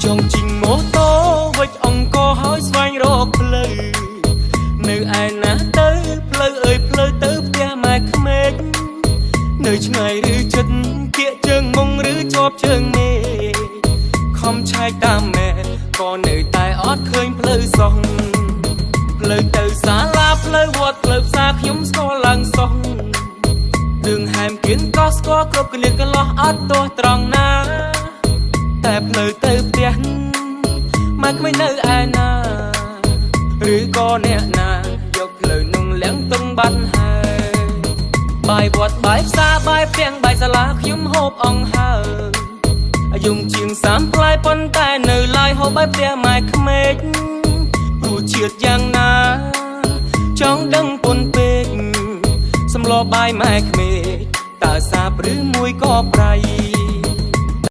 ចង់ជិះម៉ូតូវិចអង្គហើយស្វែងរកផ្លូវនៅឯណាទៅផ្លូវអើយផ្លូវទៅផ្ទះម៉ែក្មេកនៅឆ្ងាយឬចិត្តគៀកជើងមុងឬជាប់ជើងមេខំឆែកតាមម៉ែក៏នៅតែអត់ឃើញផ្លូវសោះផ្លូវទៅសាលាផ្លូវវត្តផ្លូវផ្សារខ្ញុំស្គាល់ឡើងសោះរឿងហែមគៀនក៏ស្គាល់គ្រប់កលៀនកន្លោះអត់ទាស់ត្រង់ណា តែផ្លូវទៅផ្ទះម៉ែក្មេងនៅឯណាឬក៏អ្នកណាយកផ្លូវនងលៀងតុងបាត់ហើយបាយវត្តបាយផ្សារបាយផ្ទាំងបាយសាលាខ្ញុំហូបអង្ហើអាយុជាង30ផ្លែប៉ុន្តែនៅឡើយហូបបាយផ្ទះម៉ែក្មេករសជាតិយ៉ាងណា ចង់ដឹងពុនពេកសំឡបាយម៉ែក្មេកតើសាបឬមួយក៏ប្រៃ